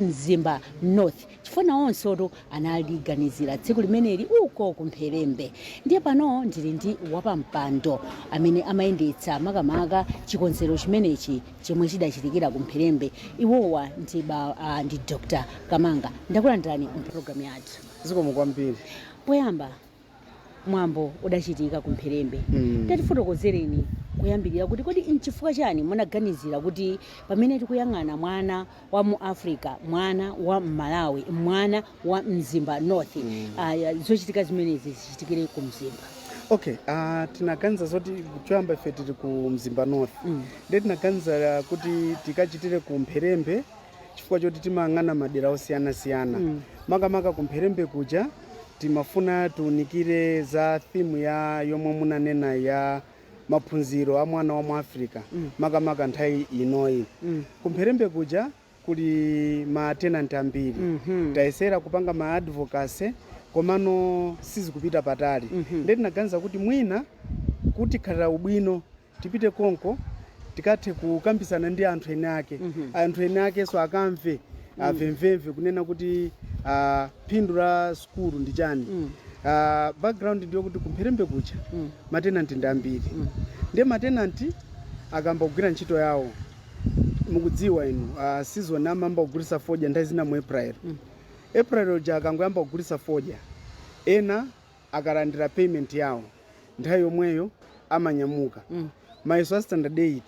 Mzimba North, chifukwa nawonsotu analiganizira tsiku limeneli uko kuMpherembe. Ndiye pano ndili ndi wapampando amene amayendetsa makamaka chikonzero chimenechi chomwe chidachitikira kuMpherembe. Iwowa ndi Dr Kamanga. Ndakulandirani mpulogalamu yathu. Zikomo kwambiri. Poyamba, mwambo udachitika kuMpherembe. Tatifotokozereni kuyambirira kuti kodi nchifukwa chani munaganizira kuti pamene tikuyang'ana mwana wa mu Africa, mwana wa Malawi, mwana wa Mzimba North, zochitika zimenezi zichitikire ku Mzimba? Okay, tinaganiza zoti choyamba ife tili ku Mzimba North. Ndiye tinaganiza kuti tikachitire ku Mpherembe chifukwa choti timayang'ana madera osiyanasiyana. Makamaka ku Mpherembe kuja timafuna tiunikire za theme ya yomwe munanena ya maphunziro a mwana wa mu Africa, makamaka nthawi inoyi. Ku Mpherembe kuja kuli ma tenant ambiri. Tayesera kupanga ma advocacy, komano sizikupita patali. Ndiye tinaganiza kuti mwina kuti khalira ubwino tipite konko, tikathe kukambisana ndi anthu ene ake. Anthu ene akenso akamve, amvemvemve kunena kuti phindu la sukulu ndi chani. Background ndiyo kuti kuMpherembe kuja ma tenant ndi ambiri. Ndiye ma tenant akamba kugwira ntchito yawo, mukudziwa inu, season amayamba kugulisa fodya nthawi zina mu April. April uja akangoyamba kugulisa fodya, ena akalandira payment yawo nthawi yomweyo amanyamuka. Mayeso a standard 8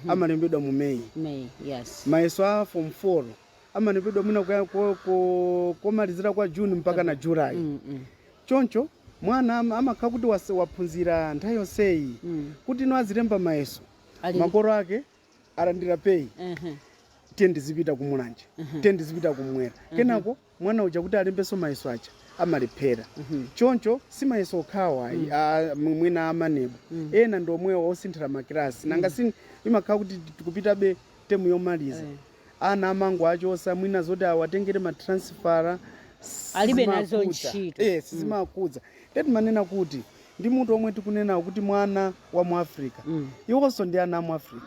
amalembedwa mu May. May, yes. Mayeso a form 4 amalembedwa mwina komalizira kwa June mpaka na July. Choncho mwana amakhala kuti waphunzira nthawi yonseyi kuti ino azilemba mayeso, makolo ake alandira pay, tiye ndizipita kuMulanje, tiye ndizipita kumwera. Kenako mwana uja kuti alembenso mayeso aja amalephera. Choncho si mayeso okhawa ayi, mwina a MANEB ena ndi omwewa osinthira makilasi. Nanga si imakhala kuti tikupitabe temu yomaliza, ana amango achosa mwina zoti awatengere ma transfer. Alibe nazo ntchito. Eh, sizimakhudza. mm. Timanena kuti ndi mutu omwe tikunenawo kuti mwana wa mu Africa, iwonso ndi ana amu Africa,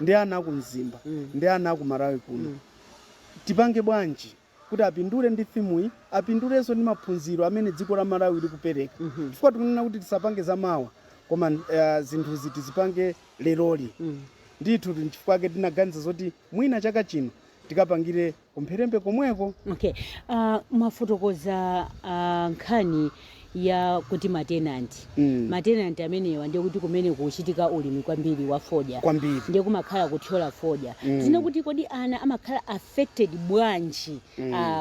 ndi ana aku Mzimba, ndi ana aku Malawi kuno. Tipange bwanji kuti apindule ndi theme yi, apindulenso ndi maphunziro amene dziko la Malawi likupereka? Chifukwa tikunena kuti tisapange zamawa, koma zinthuzi tizipange leroli. Ndithu nchifukwa chake tinaganiza zoti mwina chaka chino tikapangire kuMpherembe komweko. Okay, mwafotokoza nkhani ya kuti ma tenant. Ma tenant amenewa ndiye kuti kumene kuchitika ulimi kwambiri wa fodya. Kwambiri. Ndiye kumakhala kuthyola fodya. Tine kuti kodi ana amakhala affected bwanji,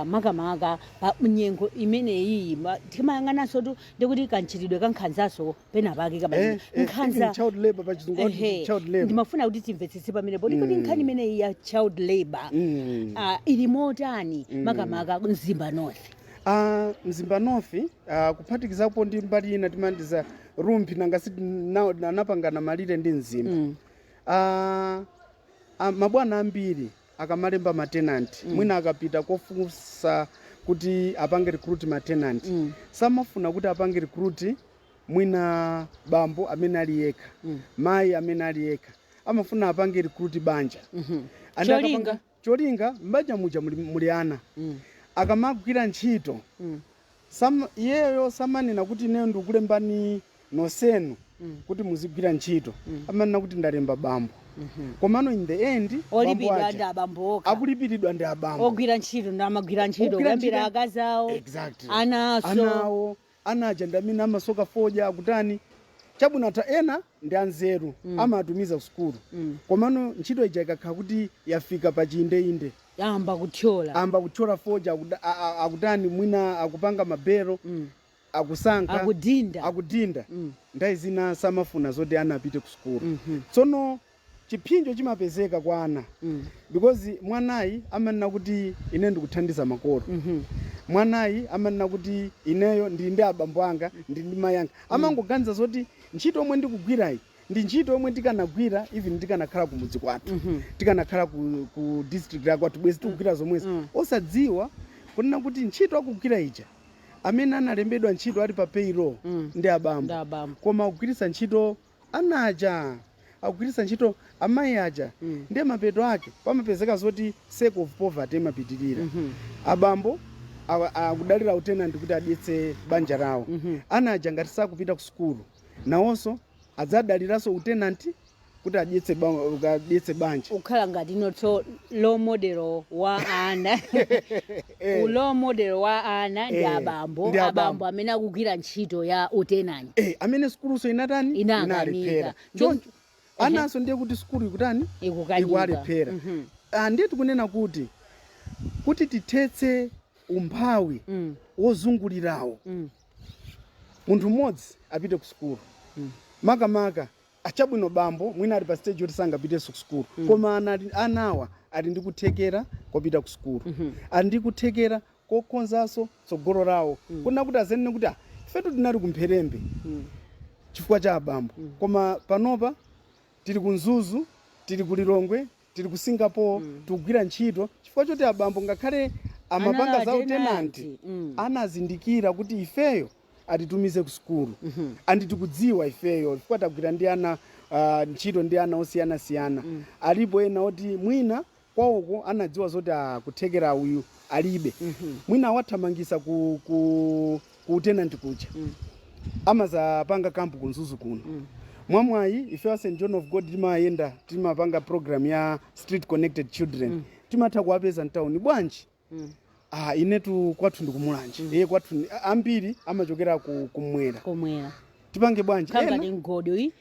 makamaka pa nyengo imeneyi? Timayang'ananso tu ndiye kuti kanchitidwe kankhanzaso pena pake kabadwa. Nkhanza even child labor, pa Chizungu akuti child labor. Ndimafuna kuti timvetsetse pamene poti kodi nkhani imeneyi ya child labor ili motani, makamaka Mzimba North? Mzimba North, kuphatikizapo ndi mbali ina timandiza Rumphi, nanga si anapangana malire ndi Mzimba. Mabwana ambiri akamalemba ma tenant, mwina akapita kofunsa kuti apange recruit ma tenant, samafuna kuti apange recruit mwina bambo amene ali yekha, mayi amene ali yekha. Amafuna apange recruit banja. And Cholinga? Cholinga mbanja muja muli ana. Akamagwira ntchito, iyeyo samanena kuti ineyo ndikulembani nonsenu kuti muzigwira ntchito. Amanena kuti ndalemba bambo, komano in the end bambo Olipidwa aja ndi abambo okha. Akulipiridwa ndi abambo. Ogwira ntchito ndi amagwira ntchito Ogwira kuyambira akazi awo, anaso. Anawo, ana aja ndi amene amasoka fodya, akutani. Chabwino, atha ena ndi anzeru, amatumiza ku sukulu, komano ntchito ija ikakhala kuti yafika pa chiyindeinde, amba kuthyola, amba kuthyola fodya, akutani, mwina akupanga mabelo, akusankha, akudinda. Akudinda. Nthawi zina samafuna zoti ana apite ku sukulu. Tsono chipsinjo chimapezeka kwa ana, because mwanayi amanena kuti ine ndikuthandiza makolo. Mwanayi amanena kuti ineyo ndili ndi abambo anga, ndili ndi mayi anga. Amangoganiza zoti ntchito yomwe ndikugwirayi ndi ntchito yomwe tikanagwira even tikanakhala kumudzi kwathu, tikanakhala ku district ya kwathu, bwezi tikugwira zomwezi, osadziwa kunena kuti ntchito akugwira ija, amene analembedwa ntchito ali pa payroll ndi abambo, Ndi abambo. koma akugwiritsa ntchito anaja. akugwiritsa ntchito amayi aja. Ndiye mapeto ake pamapezeka zoti cycle of poverty imapitirira. Abambo akudalira utenanti kuti adyetse banja lawo. Ana aja ngati sakupita ku sukulu, nawonso adzadaliranso utenanti kuti adyetse banja. Ukhala ngati inotso role model wa ana, role model wa ana ndi abambo. Ndi abambo. Abambo amene akugwira ntchito ya utenanti. Amene sukuluso inatani? Inakanika. Inalephera. Choncho ananso ndiye kuti sukulu ikutani? Ikukanika. Ikuwalephera. Ndiye tikunena kuti tithetse umphawi wozungulirawo, munthu mmodzi apite ku sukulu. Makamaka achabwino bambo mwina ali pa stage yoti sangapitenso ku sukulu, koma anawa ali ndi kuthekera kopita ku sukulu, ali ndi kuthekera kokonzanso tsogolo lawo, kuna kuti azanene kuti, "Ah, ifetu tinali kumpherembe chifukwa cha abambo, koma panopa tili ku Mzuzu, tili ku Lilongwe, tili ku Singapore, tikugwira ntchito chifukwa choti abambo ngakhale amapanga Anali za utenanti, atenanti. Anazindikira kuti ifeyo atitumize ku sukulu." Andi tikudziwa ifeyo chifukwa tagwira ndi ana ntchito ndi ana osiyanasiyana. Alipo ena oti mwina kwawoko anadziwa zoti akuthekera uyu alibe, mwina awathamangisa ku utenanti kuja, amazapanga camp ku Mzuzu kuno. Mwamwayi ife wa St John of God timayenda, timapanga program ya Street Connected Children, timatha kuwapeza mtawuni. "Bwanji?" "Ah, inetu kwathu ndikumulanje." Iye kwathu ambiri amachokera kumwera. Komwera. "Tipange bwanji?" Khanga ndi mgodi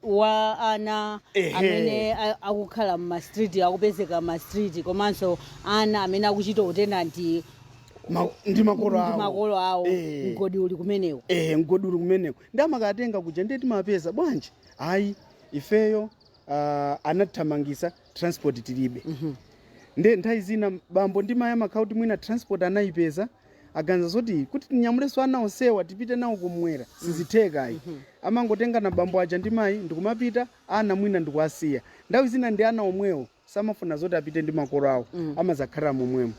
wa ana amene akukhala mma street, akupezeka mma street, komanso ana amene akuchita utenanti ndi makolo ndi awo. Makolo awo. Mgodi uli kumeneko. Mgodi uli kumeneko, ndi amakatenga kuja. Ndiye timapeza, "Bwanji?" "Ayi, ifeyo anathamangisa, transport tilibe." Nde nthawi zina bambo ndi mayi amakhala kuti mwina transport anayipeza, aganiza zoti kuti tinyamulenso ana onsewa tipite nawo kumwera sizithekayi. Amangotenga na bambo aja ndi mayi ndikumapita, ana mwina ndikuwasiya. Nthawi zina ndi ana omwewo samafuna zoti apite ndi makolo awo, amazakhala momwemo.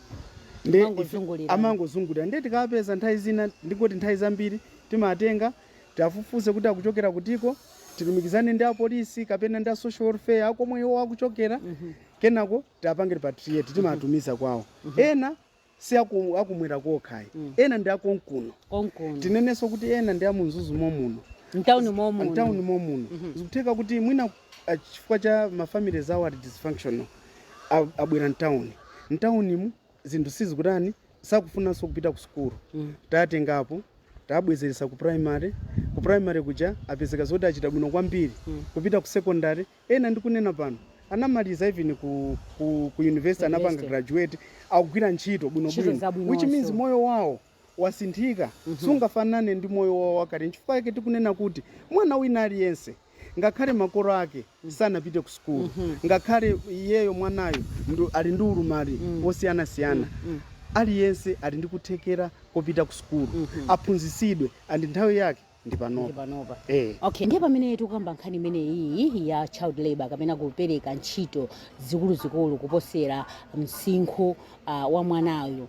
Nde Amangozungulira. Amangozungulira. Ndiye tikapeza nthawi zina, ndingoti nthawi zambiri timatenga, tiafufuze kuti akuchokera kutiko, tilumikizane ndi apolisi kapena ndi a social welfare akomwe iwo akuchokera. Kenako tiapange repatriate, timatumiza kwawo. Ena si akumwera kokhayi, ena ndi akonkuno. Konkuno. Tinenenso kuti ena ndi amunzuzu momuno. Mtawuni momuno. Mtawuni momuno. Zikutheka kuti mwina chifukwa cha ma families awo ali dysfunctional, abwera mtawuni. Mtawunimu zinthu sizikutani, sakufunanso kupita ku sukulu. Tatengapo, tabwezeresa ku primary. Ku primary kuja apezeka zoti achita bwino kwambiri, kupita ku secondary. Ena ndikunena pano anamaliza even ku university, anapanga University. graduate, akugwira ntchito Ntchito bwinobwino, zabwinonso. which means moyo wawo wasinthika, sungafanane ndi moyo wawo wakale. Nchifukwa chake tikunena kuti mwana wina aliyense, ngakhale makolo ake sanapite ku sukulu, ngakhale iyeyo mwanayo ali ndi ulumali osiyanasiyana, aliyense ali ndi kuthekera kopita ku sukulu, aphunzitsidwe, andi nthawi yake ndi panopa. Ndi panopa. Eh. Okay, ndiye pamene tikukamba nkhani imeneyi ya child labor kapena kupereka ntchito zikuluzikulu kuposera msinkhu wa mwanayo,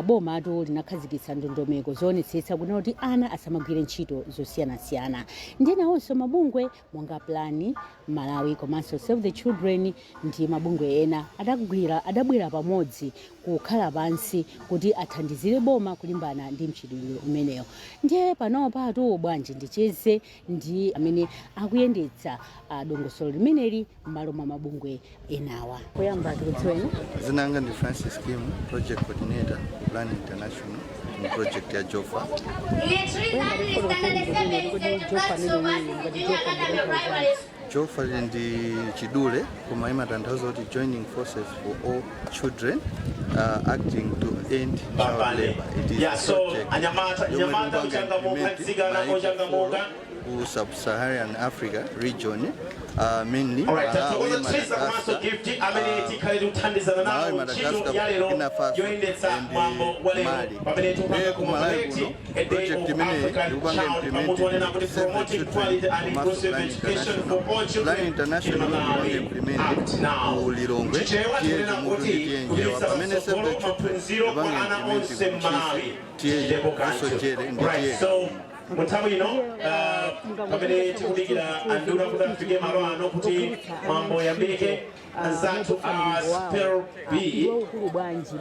bomatu linakhazikitsa ndondomeko zoonetsetsa kunena kuti ana asamagwire ntchito zosiyanasiyana. Ndiye nawonso mabungwe monga Plan Malawi komanso Save the Children ndi mabungwe ena adabwera pamodzi kukhala pansi kuti athandizire boma kulimbana ndi mchitidwe umenewo. Ndiye panopa bwanji ndicheze ndi amene akuyendetsa dongosolo limeneli m'malo mwa mabungwe enawa. Poyamba tikudziweni. Zina langa ndi Francis Kim, project coordinator ku Plan International mu project ya JOFA. Kodi JOFA imeneyi, ngati JOFA ndikutanthauza? JOFA ndi chidule koma imatanthauza kuti Joining Forces for All Children Acting to End Child Pambane. Labor. It is Yeah, a so project anyamata yomwe nyamata tikupanga kuchangamuka, implement mtsikana maiko ochangamuka. 4 ku Sub-Saharan Africa region, mainly Alright, Malawi, tathokoza Trisa komanso Madagascar, Gift amene tikhale tikuthandizana Malawi, nawo ntchito Madagascar, ya lero Burkina Faso yoyendetsa and mwambo wa lero Mali. pamene Ndiye tikupanga ku Malawi commemorate kuno a day project of imeneyi African ikupanga child pamutu wanena implement kuti Save the promoting Children quality and komanso inclusive Plan education for all International. children Plan in International ikupanga Malawi implement Act Now. ku Lilongwe, Chichewa tiye tikunena Chumutu kuti ndi tiye Njewa, kupititsa pamene Save the patsogolo Children maphunziro kwa ikupanga ana implement onse ku m'Malawi. Ntchisi, tiye Tichitepo kanthu. Kusojere ndi Right, tiye so Mu nthawi ino, pamene tikudikira anduna kuti afike malo ano kuti mwambo yambike, anzathu a Spell Bee,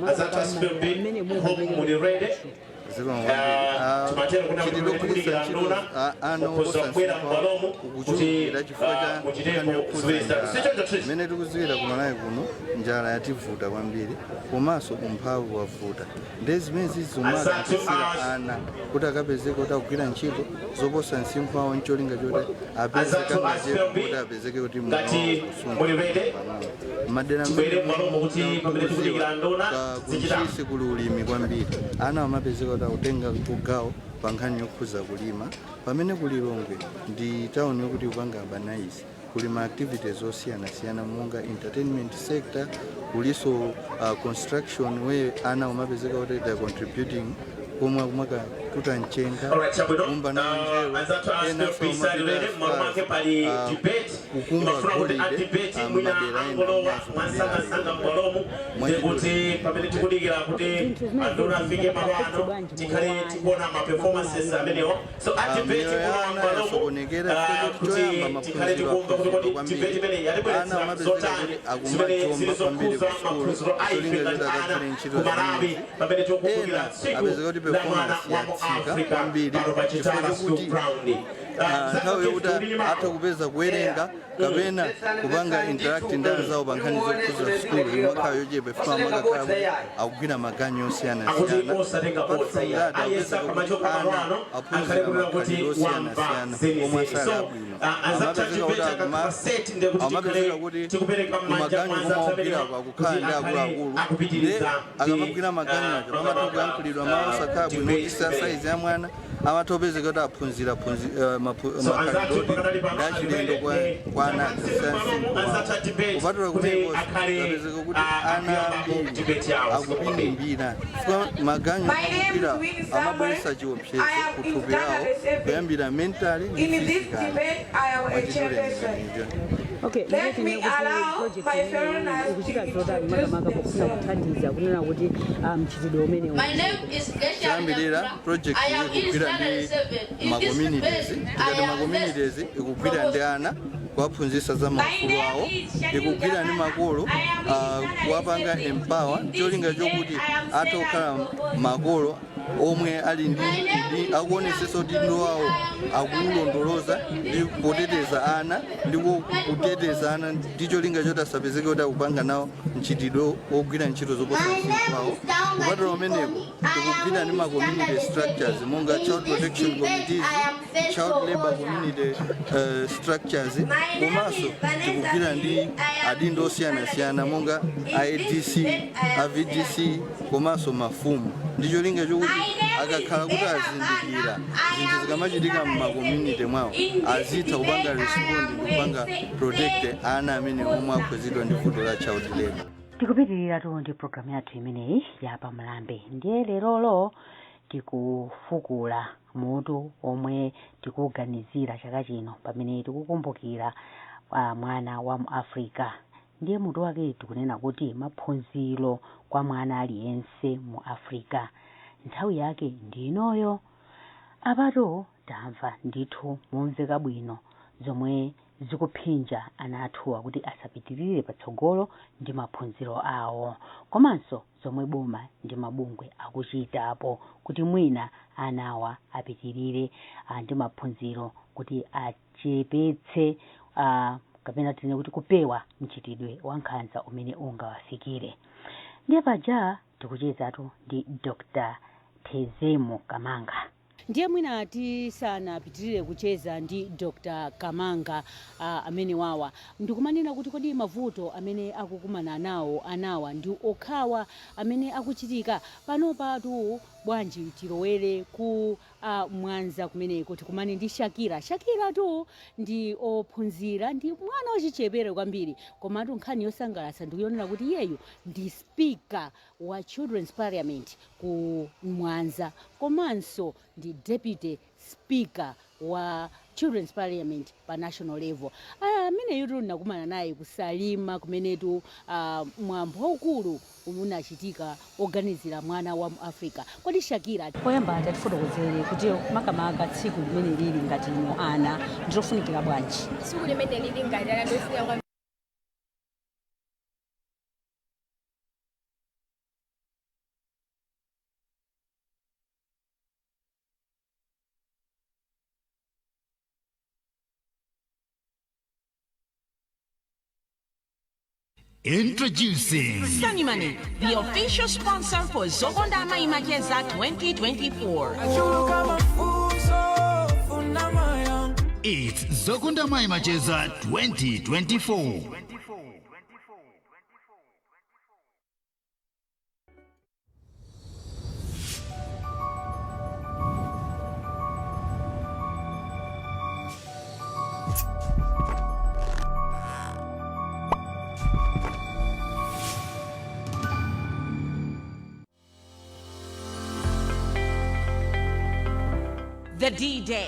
anzathu a Spell Bee, hope muli ready. Timatero kuti Chitidwe pamene tikudikira kugwiritsa anduna, ana mukhoza kubwera m'bwalomo kuti ukuchulukira chifukwa cha muchitepo ziwiri zitatu, sichoncho, Trish? Mmene tikudziwira, kumalawi kuno njala yativuta kwambiri, komanso umphawi wavuta. Ndi zimene zizomakanthisira ana kuti akapezeke kuti akugwira ntchito zoposa msinkhu wawo, ncholinga choti apeze Anzathu a kangachepe Spell Bee, kuti apezeke kuti ngati muli ready, madera tibwere m'bwalomo kuti pamene tikudikira anduna zichita. Kuntchisi kuli ulimi kwambiri. Ana amapezeka kuti akutenga kugawo pa nkhani yokhuza kulima, pamene ku Lilongwe ndi town yokuti kupanga urbanize, kuli ma activities osiyanasiyana monga entertainment sector, kuliso construction, where ana amapezeka kuti they are contributing komwe kumaka tuta mchenga, Alright, chabwino. kumba nawo njerwa. Anzathu a Ena Spell Bee sali ready. M'malo mwake pali debate. Kukumba Imafuna kuti a golide, debate mwina madera ena angolowa komanso mwansangasanga m'bwalomu, ndikuti pamene tikudikira kuti anduna afike malo ano, tikhale tikuona ma performances amenewo. So a debate Miyoyo ya kulowa ana m'bwalomu, yasokonekera chifukwa kuti choyamba tikhale maphunziro tikumva kuti kodi aphunziro debate imene kwambiri. Ana yatibweretsera amapezeka zotani kuti zimene zili akumajomba kwambiri zokhuza ku sukulu, maphunziro a ife cholinga ngati choti ana akagwire ntchito ku Malawi, zimenezi. pamene tikukumbukira Ena tsiku apezeka kuti la mwana performance wa mu yatsika Africa kwambiri pano pa chifukwa Chitala School chokuti Ground. Nthawi yokuti atha kupeza kuwerenga kapena kupanga interact ndi anzawo pa nkhani zokhuza sukulu imakhala yochepa, ifika amakakhala kuti akugwira maganyu Akuti osiyanasiyana. osatenga Apart bodza from iya that, ayesa akupezeka kuti pamachoka malo ana ano akhale aphunzira kunena kuti makhalidwe wamva osiyanasiyana omwe zenizeni. asali So abwino. anzathu Amapezeka kuti a debate akakhala set, ndekuti amapezeka tikhale kuti tikupereka m'manja kumaganyu mwa anzathu kumawagwirako amenewa akukhala kuti ndi akhale akuluakulu, ndi akupitiriza ndi akamagwira maganyu aja pamatha kuyankhulidwa mawu osakhala bwino, debate kuti sa imene. Saizi ya mwana amatha kupezeka kuti aphunzira So anzathu makhalidwe pakadali pano ndi achilendo kwa ana anzathu a debate Kupatula kuti kumeneko, akhale zapezeka kuti ana akuyambapo ambiri debate yawo. akupinimbira chifukwa maganyu My name is akugwira Winnie Samuel. amabweretsa chiopsezo I am in kuthupi lawo, standard 7. kuyambira mentally ndi In this physically. debate, I am a Mwachidule chairperson. ndinganizira. Okay. Let me allow my fellow nurse Ukuchita to zotani introduce makamaka pofuna themselves? kuthandiza kunena kuti mchitidwe umene My name is Gesha Choyambirira, Nyakura. project I am in ikugwira standard ndi 7. In ma this communities. debate, Tikati I ma am communities, first ikugwira ndi ana, kuwaphunzitsa za maufulu awo, ikugwira ndi makolo, kuwapanga empower, cholinga chokuti athe kukhala makolo omwe ali ndi akuonesesa kuti udindo wawo akuulondoloza ndi poteteza ana ndi kuteteza ana, ndi cholinga choti asapezeke kuti akupanga nawo mchitidwe wogwira ntchito zoposa msinkhu wawo. Kupatula umeneko, tikugwira ndi ma community structures monga child protection committees, child labor community structures, komanso tikugwira ndi adindo osiyanasiyana monga IDC, AVDC, komanso mafumu, ndi cholinga chokuti akakhala kuti azindikira zinthu zikamachitika mma community mwawo, azitha kupanga respond ndi kupanga protect ana amene omwe akhuzidwa ndi vuto la child labor. Tikupitirira ndi programu yathu imeneyi ya Pamulambe. Ndiye lerolo tikufukula mutu omwe tikuganizira chaka chino pamene tikukumbukira mwana wa mu Africa. Ndiye mutu wake tikunena kuti maphunziro kwa mwana aliyense mu Africa, nthawi yake ndi inoyo. Apato tamva ndithu momveka bwino zomwe zikuphinja ana athuwa kuti asapitirire patsogolo ndi maphunziro awo, komanso zomwe boma ndi mabungwe akuchitapo kuti mwina anawa apitirire ndi maphunziro, kuti achepetse kapena tinene kuti kupewa mchitidwe wa nkhanza umene ungawafikire. Ndiye paja tikuchezatu ndi Dr Tezemo Kamanga. Ndiye mwina tisanapitirire kucheza ndi Dr Kamanga, amene wawa ndikumanena kuti kodi mavuto amene akukumana nawo anawa ndi okhawa amene akuchitika panopatu? Bwanji tilowere ku Mwanza kumeneko, tikumane ndi Shakira. Shakira tu ndi ophunzira, ndi mwana wachichepere kwambiri, komatu nkhani yosangalatsa ndikuyonera kuti iyeyu ndi speaker wa Children's Parliament ku Mwanza, komanso ndi deputy speaker wa Children's Parliament pa national level. Ameneyu nakumana naye kuSalima kumenetu mwambo waukulu unachitika oganizira mwana wa mu Africa. Kodi Shakira, poyamba tatifotokozere kuti makamaka tsiku limene lili ngati ino ana ndilofunikira bwanji? Tsiku limene lili ngati ana ndofunika. Introducing Sunny Money, the official sponsor for Zokonda Amayi Macheza 2024. It's Zokonda Amayi Macheza 2024. The D Day.